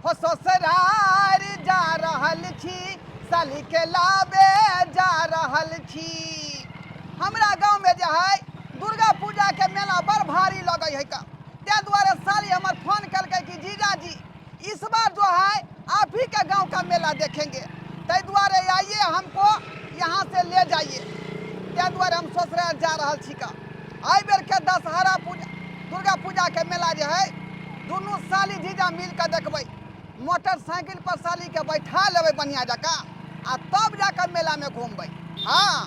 हो ससुरार जा रहल छी, साली के लाबे जा रहल छी। हमरा गाँव में जे है दुर्गा पूजा के मेला बड़ भारी लगै है का, ताहि दुआरे साली हमर फोन केलकै कि जीजाजी इस बार जो है आप ही के गाँव का मेला देखेंगे, ताहि दुआरे आइए हमको यहाँ से ले जाइए। ताहि दुआरे हम ससुराल जा रहल छी का। एहि बेर के दशहरा पूजा दुर्गा पूजा के मेला जे है दुनू साली जीजा मिल के देखबै। मोटरसाइकिल पर साली के बैठा लेबै बढ़िया जकाँ आ तब जाके मेला में घूमबै। हाँ,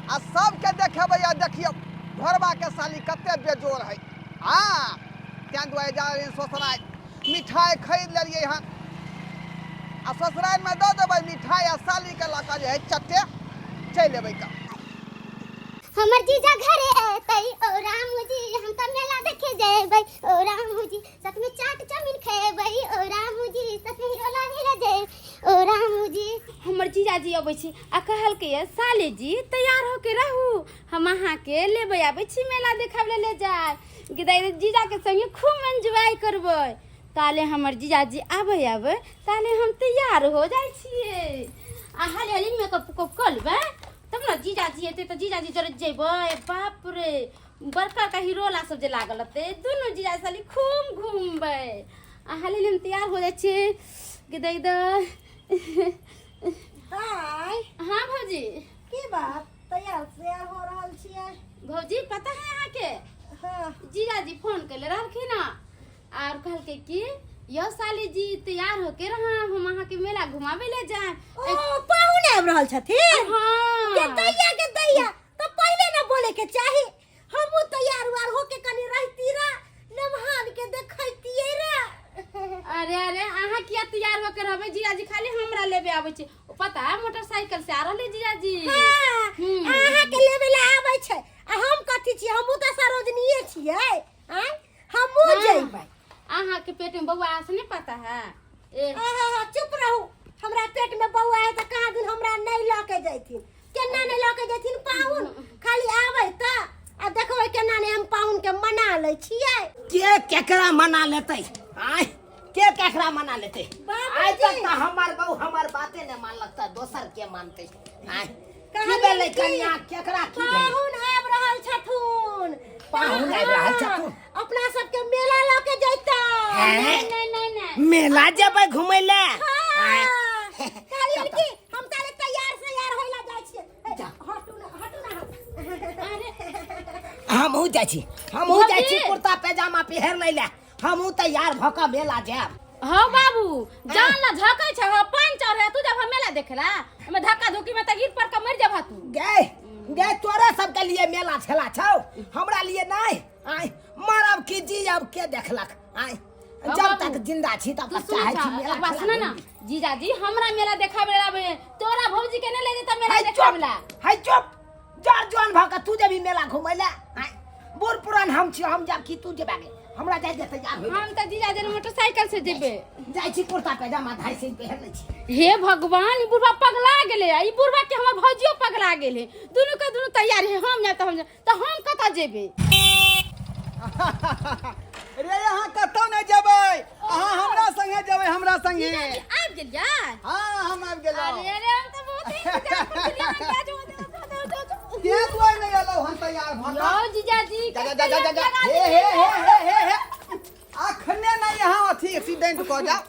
आ सबके देखेबै आ देखियौ ढोरबा के साली कते बेजोड़ है। हाँ, तें दुआरे जा रही ससुराल, मिठाई खरीद लेलियै हन आ ससुराल में दऽ देबै मिठाई आ साली के लऽ कऽ जे है चट्टे चलि एबै का। हमर जीजा घरे एतै ओ राम जी, हम तऽ मेला देखे जेबै ओ राम जी, साथ में चाट चाउमीन खेबै ओ राम जी, साथ में हीरो मिले जेबै ओ राम जी। हमर जीजाजी अबै छै आ कहलकै ये साले जी तैयार होके रहू, हम अहाँके लेबै आबै छी मेला देखाबै ले जाय। गिदाई जीजाके संगे खूब एन्जॉय करबै। ताले हमर जीजाजी आबै आबै ताले हम तैयार हो जाइ छियै आ हाली हाली मेकअप उकअप कऽ लेबै तब ने जीजाजी एतै तऽ जीजाजी जरे जेबै। बाप रे, बड़का बड़का हीरोला सब जे लागल रहतै, दुनू जीजा साली खूब घूमबै। आ हाली हाली हम तैयार हो जाइ छियै। गिदाई द दाय। हाँ भौजी। की बात तैयार तैयार हो रहल छियै? भौजी पता है अहाँके? हाँ। जीजाजी फोन कैले रहलखिन हँ और कहलकै कि यौ साली जी तैयार होके रहा, हम अहाँके मेला घुमाबे ले जाए। ओ पाहुन आबि रहल छथिन? हाँ। के दैया के दैया तो पहले ना बोले के चाही, हमहू तैयार उयार होके कनी रहती रा, नमहान के देखैतियै रा। अरे अरे अहाँ किया तैयार होके रहबै, जीजाजी खाली हमरा लेबे आबै छै। ओ पता है मोटरसाइकिल से आ रहले जीजाजी। हाँ, अहाँ के लेबे ला आबै छै आ हम कथी छियै, हमहू तऽ सरोजनीये छियै। आँय हमहू हाँ। जइबै। अहाँ के पेट में बौआ से नहीं पता है? ए आहा, चुप रहू, हमरा पेट में बौआ है तऽ कहाँ दिन हमरा नहीं लऽ के जैथिन, केना नहीं लऽ के जैथिन पाहुन, खाली आबै तऽ आ देखबै केना नहीं हम पाहुन के मना लै छियै। के केकरा मना लेतै? आय के केकरा मना लेतै? बाबूजी। आइ तक तऽ हमर बहू हमर बाते नहि मानलक तऽ दोसर के मानतै? आय की कहलियै भेलै की? कनिया, केकरा की भेलै? पाहुन आबि रहल छथुन। पाहुन आबि रहल छथुन? अपना सबके मेला लऽ के जैता। हैं? नहीं नहीं नहीं नहीं। मेला जेबै घुमै ले? हाँ। कहलियै की हम ताले तैयार से यार होइला जाइ छियै। ए, जा। हटू ना, हटू ना। अरे हमहूँ जाइ छी, हमहूँ जाइ छी भौजी। कुर्ता पैजामा पहिर लै ले, हमहूँ तैयार भऽ कऽ मेला जायब। हाँ बाबू, जान ला झकै छै, हाँ पान चढ़ है, तू जब हम मेला देखेला, ओमे धक्का धुक्की में त गिर पर के मर जबा तू। गे गे तोरे सबके लिए मेला ठेला छौ, हमरा लिए नहीं। आय मरब की जीअब के देखलक? आय हाँ जब बाबू। तक जिंदा छी तब तू तक सुन चाहे छा, छी मेला एक बात ठेला सुन ना, घूमी। जीजाजी हमरा मेला देखाबे ला आबे, तोरा भौजी के नहीं ले जेता मेला हाय देखाबे चुप, ला। हाय चुप, जर जवान भऽ के तू जेबी मेला घुमै ला? आय बूढ़ पुरान हम छी, हम जाब की तू जेबा गे? हमरा जाय दे तैयार होय। हम त जीजाजी मोटरसाइकिल से जेबे। जाइ छी कुर्ता पैजामा धाइ से पहिर लै छी। हे भगवान, ई बुढ़वा पगला गेले, ई बुढ़वा के हमर भौजियो पगला गेले, दुनू के दुनू तैयार है, हम जाब त हम जाब, त हम कतऽ जेबे? रे अहाँ कतौ नहि जेबै, अहाँ हमरा संगे जेबै, हमरा संगे। जीजाजी आबि गेलियै? हाँ हम आबि गेलहुँ। अरे अरे हम तऽ बहुत इंतजार कर छलियै अहाँ के, जाउ, जाउ, जाउ, जाउ, जाउ। के दुआरे नहि एलहुँ हम तैयार भऽ कऽ? यौ जीजाजी, जा जा जा जा जा हे हे हे हे हे हे अखने नहि यहाँ अथी एक्सीडेंट कऽ जाओ।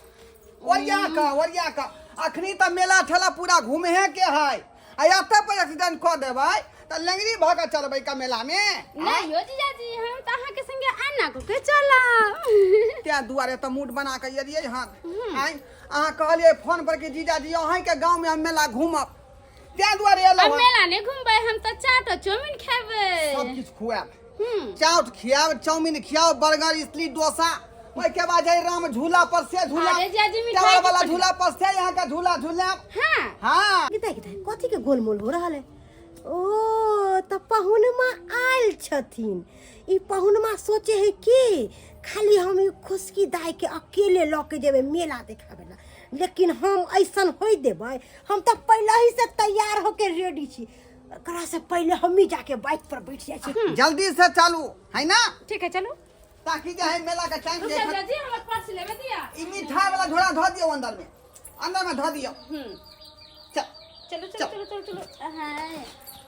ओरिया कऽ, ओरिया कऽ, अखनी तऽ मेला ठेला पूरा घूमे के है, आ एतऽ पर एक्सीडेंट कऽ देबै तऽ लेंगड़ी भऽ कऽ चलबै का मेला में? नहीं यो जीजाजी, हम तऽ अहाँके संगे आना कऽ के चलब। तें दुआरे तऽ मूड बना कऽ एलियै हन। आँय अहाँ कहलियै फोन पर कि जीजाजी अहींके गाँवमे हम मेला घूमब, तें दुआरे एलहुँ हम हन। मेला नहीं घूमबै, हम तऽ चाट और चाउमीन खेबै। सब किछु खुआएब, चाट खियाब, चाउमीन खियाब, बर्गर, इडली, डोसा, ओहिके बाद जाय राम झूला पर से झूला, अरे जीजाजी, मिठाई टावर के वाला पड़ी। झूला पर से यहाँ का झूला झूलाब। हाँ। हाँ। गिदा गिदा कथी के गोलमोल हो रहल है? ओ तऽ पहुनमा आयल छथिन। ई पहुनमा सोचे है कि खाली हम ई खुशकी दाई के अकेले लऽ के जेबै मेला देखाबे ला, लेकिन हम ऐसन होय देबै? हम तऽ पहले ही से तैयार होके रेडी छी, एकरा से पहले हम ही जाके बाइक पर बैठ जाइ छी। जल्दी से चलू है ना? ठीक है चलू, ताकि जे है मेला के टाइम रुक देख। जाओ जीजाजी, हमर पर्स लेबे दिया। ई मीठा झोला धऽ दियौ अंदर में, अंदर में धऽ दियौ। चल। चलू चलू चलू चलू चलू। हाँ।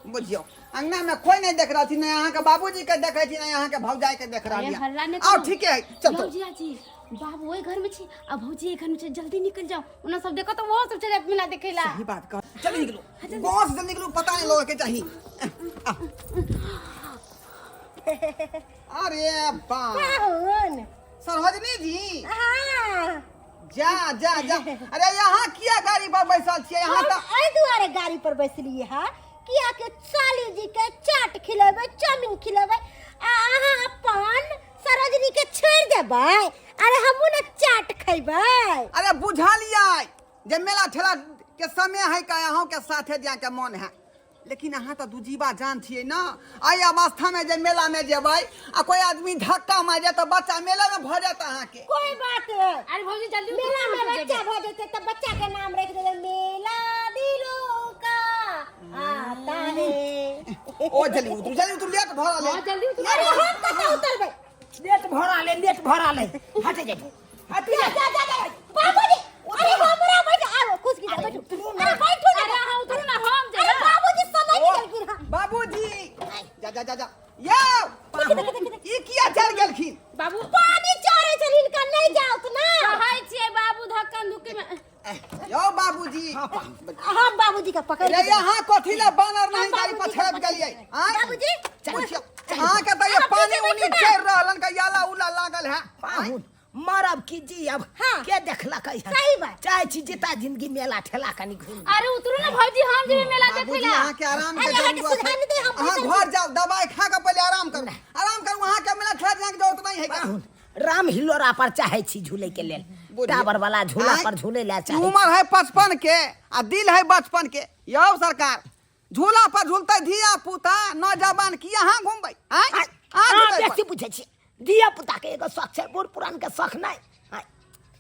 बुझियौ, अंगना में कोई नहीं देख रहल छी, नहीं अहाँके बाबूजी के देखै छी, नहीं अहाँके भौजाई के देख रहल। अरे हल्ला नहि आओ करू। ठीके है, चल यौ चल। जीजाजी, बाबू ओहि घर में छी आ भौजी एहि घर में छी, जल्दी निकल जाओ, ओना सब देखो तो वो सब चल जायत मेला देखे ला। सही बात कह, चल निकलू गाँव से, निकलू, पता नहीं लोग के चाही। अरे बा पाहुन। सरोजनी जी। हाँ। जा जा जा, अरे यहाँ किया गाड़ी पर बैसल छियै यहाँ? हम तऽ एहि दुआरे गाड़ी पर बैसलिए है किया के साली जी के चाट खिलेबै, चाउमीन खिलेबै, आ अहाँ अपन सरोजनी के छोड़ि देबै? अरे हमहूँ ने चाट खैबै। अरे बुझलियै जे मेला ठेला के समय है का, अहूँ के साथे जाके के मन है, लेकिन अहाँ तऽ दुजीवा जान छियै ने। एहि अवस्थामे जे मेलामे जेबै आ कोई आदमी धक्का मारि जायत तऽ बच्चा मेलामे भऽ जायत अहाँके। कोई बात नहीं। अरे भौजी, जल्दी उतरू मेला ना, में हम सब बच्चा जेबै। भऽ जेतै तऽ बच्चा के नाम रखि देबै मेला दिलों का आता है। ओ जल्दी उतरू, जल्दी उतरू, लेट भऽ रहल हाँ, है। जल्दी उतरू। अरे हम कतऽ उतरबै? लेट भऽ रहल है, लेट भऽ रहल है, हट जाइए, हट। जा जा जा जा बाबूजी, अरे हमरा बैठ, आरो खुश की बैठू। अरे बैठू ना। अरे अहाँ उतरू ना, हम अरे जेबै। बाबूजी समझ ओ, गेलखिन हँ। बाबूजी, जा जा जा जा, यौ ई किया चल गेलखिन? बाबू पानी चढ़ै छल हिनका, नहीं जाओ ना। कहै छियै बाबू धक्कन धुक्की में। यौ बाबूजी। हम बाबूजी के पकड़ रे के यहाँ कथी ला बानर नहीं हम गाड़ी पर बाबूजी के छड़प पकड़ गेलियै? के आँय? बाबूजी। बुझियौ, अहाँके तऽ ये अहाँ पानी पीछे उनी बैठू ना। चढ़ि रहलन का याला उला लागल है। पाहुन, मरब की जी अब? हाँ। के देखलक है? सही बात। चाहे छी जिता जिंदगी मेला ठेला कनी घूम। अरे उतरू ना भौजी, हम जेबै मेला देखै बाबूजी, ला। अहाँके आराम के अरे अहाँके जरूरत है। सुझाव दे, हम अहाँ बैठल घर जाउ, दवाई खा के पहिले आराम करू, आराम करू। अहाँके मेला ठेला जाके जरूरत नहीं है। पाहुन, राम हिलोरा पर चाहे छी झूले के लेल। बुझियौ। टावर वाला झूला आँय? पर झूले ला चाहे। उम्र है 55 के आ दिल है बचपन के। यौ सरकार, झूला पर झूलते धिया पुता नौजवान की अहाँ घूमबै? आँय? आँय, अहाँ अहाँ झूलबै बेसी बुझै छी। धिया पुता के एगो शौक छै, बूढ़ पुरान के शौक नहि। आँय,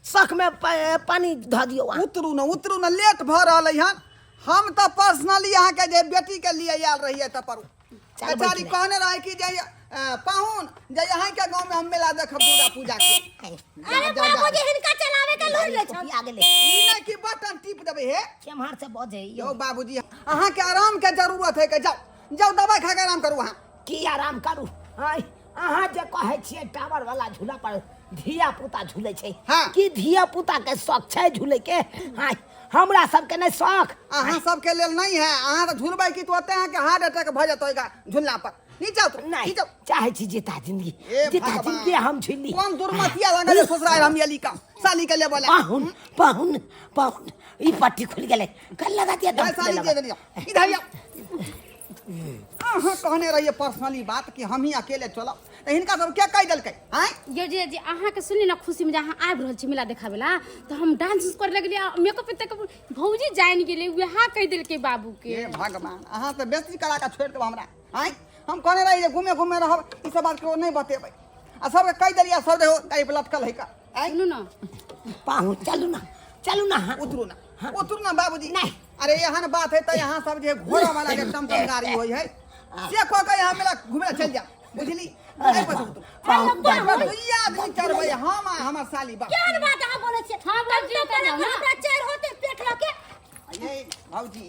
शौक में पानी धऽ दियौ अहाँ। उतरू न, उतरू न, लेट भऽ रहल हन। हम तऽ पर्सनली अहाँके जे बेटी के लिए आयल रहियै तऽ पर चल बेचारी बैठ। कहने रहै कि जे पाहुन जे अहाँके गाँव में हम मेला देखब दुर्गा पूजा के। अरे जा, जा, जा। बाबूजी हिनका चलावे के लूर ले छन। आ गेलै। ई नहि कि बटन टीप देबै हे। केम्हर से बजै? यौ बाबूजी, अहाँके आराम के जरूरत है के, जाउ जाउ, दवाई खा के आराम करू अहाँ। की आराम करू? आँय, अहाँ जे कहै छियै टावर वाला झूला पर धिया पुता झूलै छै। हाँ। की धिया पुता के शौक छै झूलै के? आँय, हमरा सबके नहि शौक? अहाँ सबके लेल नहीं है। अहाँ तऽ झुलबै कि तो ओते अहाँके हार्ट अटैक भऽ जेतै झुलला पर। नीचा उतरू। नहीं। नीचा। चाहे छी जीता जिंदगी। ए जीता भगवान। जिंदगी हम झूली। कोन दुर्मतिया लगल जे ससुराल हम एली का साली के लेबो ला। पाहुन, पाहुन, पाहुन, ई पट्टी खुलि गेलै, कल लगा दिया दम जाय फूले साली लगल। के देलियो, इधर आओ। अहाँ कहने रहिए पर्सनली बात कि हम ही अकेले चलब, तऽ हिनका सब के कहि देलकै? आँय? यौ जीजाजी, अहाँके सुनी ने खुशीमे जे अहाँ आबि रहल छी मेला देखाबै ला, तऽ हम डांस उंस करे लगलियै आ मेकअप एतेक, भौजी जानि गेलै, वएह कहि देलकै बाबूके। हे भगवान, अहाँ तऽ बेसी करा कऽ छोड़ि देब हमरा। आँय, हम कहने रही जे घूमे घूमे रहब, ई सब बात केकरो नहि बतेबै, आ सबके कहि देलियै, सब देखो गाड़ी पर लटकल है का। आँय? सुनू ने। पाहुन, चलू ना, चलू ना। हाँ। उतरू ना, उतरू ना बाबूजी। नहीं। अरे एहन बात है तऽ यहाँ सब जे घोड़ा वाला के टमटम गाड़ी होइ है से कह के यहाँ मेला घूमे चलि जाओ, बुझली? नहीं बस उतरू। पाहुन, पर दुइया आदमी चढ़बै, हम आ हमर साली बा। केहन बात अहाँ बोलै छियै? हाँ, बाबूजी, तब उतर जाउ ना। हमरा चढ़ होते पेट लके। ये भौजी।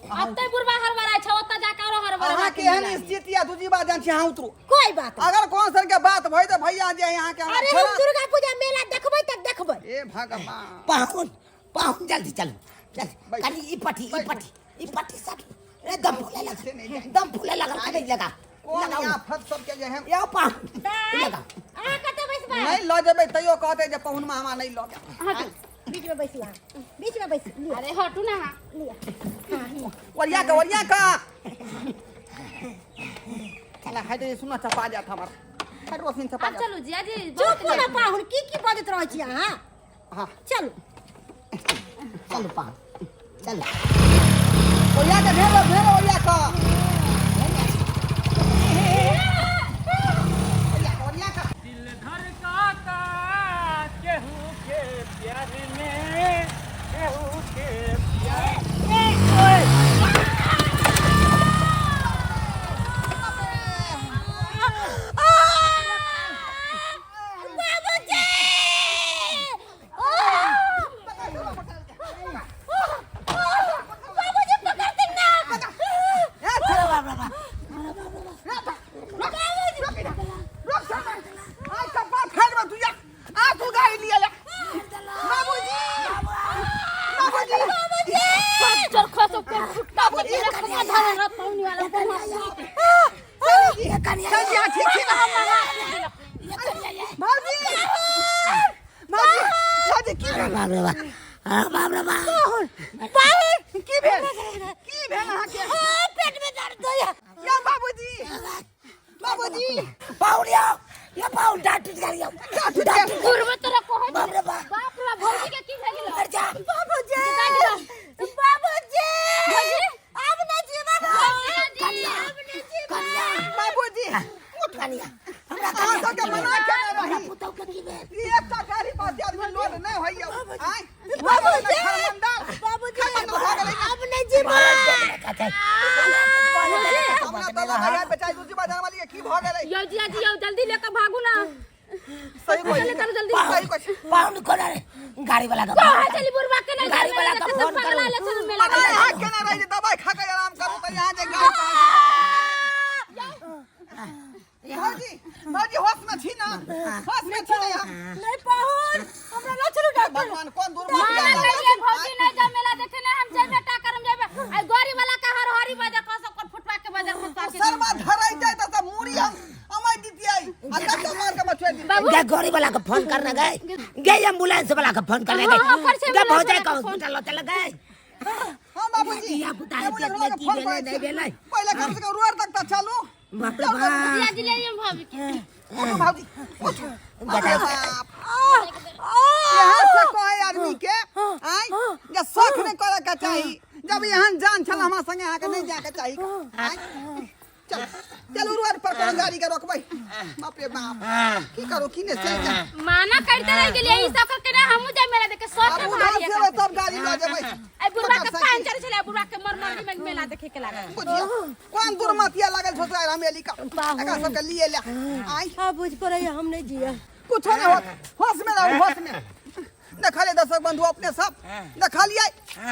अतै बुढ़बा हड़बड़ाइ छै, ओतऽ जाके आरो हड़बड़ेबाक अहाँके मेला एहन मे। स्थिति आ दूजी बात जान छी, अहाँ उतरू। कोई बात नहीं। अगर कोन सन के बात भई तऽ भैया जे यहाँ के अरे हम दुर्गा पूजा मेला देखबै तऽ देखबै। ए भगवान। पाहुन, पाहुन, जल्दी चलू, जल्दी। बैठ। कनी ई पट्टी, ई बैठ। पट्टी, ई पट्टी सब ए दम फूले से नहीं लगल, जाए। दम फूले लगल, कनी लगा कोन लगाउ। आफत सबके जे हम यौ पाहुन, दाइ, लगाउ। अहाँ कतऽ बैसबै? नहीं लऽ जेबै तैयो कहतै जे पहुनमा हमरा नहीं लऽ गेल। हटू। बीच में बैसू अहाँ, बीच में बैसू, लिअ। अरे हटू ना अहाँ। लिअ, हाँ, लिअ। ओरिया के, ओरिया के चला। हट, सुना, चपा जात हमर हट, रोशनी चपा आब जात। चलू जीजाजी। चुप ना पाहुन, की की बजैत रहै छी अहाँ? हाँ। चलू। चलू पाहुन, चलू। ओरिया के ढेरो ढेरो, ओरिया के, ओरिया के, ओरिया के। दिल धड़काता केहू के प्यार में, केहू के प्यार। बाबूजी! कमा धरे रह पौनी वाला कमा। ये कन्या। चल जी, ठीक छी ना? भौजी, भौजी, भौजी, की भेल? बाप रे बाप, अरे बाप रे बाप। पाहुन, की भेल? की भेल अहाँके? पेट में दर्द होइए। यौ बाबूजी, बाबूजी। पाहुन यौ, ये पाहुन, डांट टूट गेल यौ। डांट टूट गेल। गुरबे तोरा कहै। बाप रे बाप। बाप रे, भौजी के की भेल? मर जा। बाबूजी, बाबूजी, अब नहीं जीवन। कन्या, कन्या। बाबूजी। कन्या, हमरा अहाँ सबके मना केने रही। पुतहु के की भेल? ई एकटा गाड़ी पर एते आदमी लोड नहि होइए। आँय? बाबूजी, खरमंडल। बाबूजी, खरमंडल भऽ गेलै ने। अब नहीं जीवन। हमरा तऽ लगैए बेचारी दूसरी बाजार वाली के की भऽ गेलै। यौ जिया जी, यौ जल्दी लेके भागू ना। सही कहै चलू, चलू जल्दी। सही कहै छी। पाहुन कोना रे? गाड़ी वाला का कहाँ चली बुढ़वा के नहीं? गाड़ी वाला का फोन करो। पगला ले चलू मेला। मना यहाँ केने रही जे दवाइ खा के आराम करू, तऽ यहाँ जे गाड़ी। भौजी, भौजी, होश में छी ना? होश में छी ना यहाँ? नहीं पाहुन, हमरा ला चलू डॉक्टर। भगवान, कोन दूर माना करिए भौजी, नहीं जा मेला देखे ना, हम जेबे टाकर, हम जेबे। आई गौरी वाला का हर हरी बाजार कह सब फुटवा के बाजार फुटवा के। शर्मा धराई जाय तऽ मूड़ी हम अमाय दितियै आ कत्तो मार के मछुआ दितियै। बाबू। गए गाड़ी वाला का फोन करने गए, गए एम्बुलेंस वाला का फोन करने गए। हाँ, हाँ, कर छे गए एम्बुलेंस भौजाई वाला का का फोन। हॉस्पिटल चल गए। हाँ बाबूजी। धिया पुता के एम्बुलेंस पेट वाला में के की फोन भेलै, करै नहि छी। भेलै। पहिले कम से कम रोड तक तऽ चलू। बाप रे बाप। जिया जी, ले आइए भाभी के। उठू भाभी, उठू। बताओ। बाप, यहाँ से कहे आदमी के आय जे शौक नहि करे के चाही। जब एहन जान छल हमरा संगे, अहाँके नहि जाके चाही। आय, चल चलू, रोड पर कोनो गाड़ी के रोकबै। बाप रे बाप, की करू, की नहि चलि जा। माना करते रह गेलिए ई सब करके ना, हमहू जाय मेला देखे, शौक आब है उधर भारी। से जेबै तब गाड़ी लऽ जेबै। आई बुढ़वा के मोटरसाइकिल। पान चढ़ छले, बुढ़वा के मर मर में मेला देखे के लागल। बुझियौ कोन दुर्मतिया लागल छोटरा रमेली का, एकरा सबके लिए ले आय। हाँ, बुझ पड़े हम नहीं जिया। कुछो नहीं होत, होश में रहू, होश में। देखलियै दर्शक बंधु, अपने सब देखलियै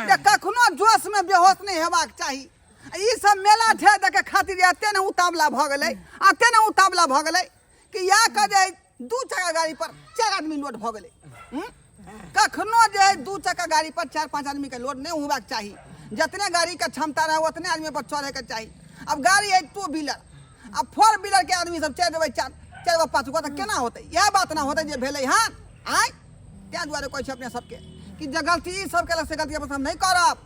जे कखनो जोश में बेहोश नहीं हेबाक चाही। ई सब मेला ठे देखे खातिर एते ने उतावला भऽ गेलै, एते ने उतावला भऽ गेलै कि या कह जे दू चक्का गाड़ी पर चारि आदमी लोड भऽ गेलै। हम्म? कखनो जे है दू चक्का गाड़ी पर चारि पाँच आदमी के लोड नहीं होबाक चाही। जितने गाड़ी के क्षमता रहे, उतने आदमी पर चढ़े के चाही। अब गाड़ी है टू व्हीलर, अब फोर व्हीलर के आदमी सब चढ़ि देबै चारि चारि गो पाँच गो, तऽ केना होतै? इएह बात ना होतै जे भेलै। हँ, आँय, ताहि दुआरे कहै छी अपने सबके कि जे गलती ई सब केलक, से गलती अपन सब नहि करब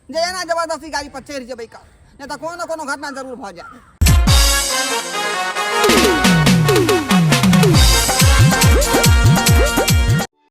जे एना जबरदस्ती गाड़ी पर चढ़ि जेबै कर, नहि तऽ कोनो ने कोनो घटना जरूर भऽ जायत।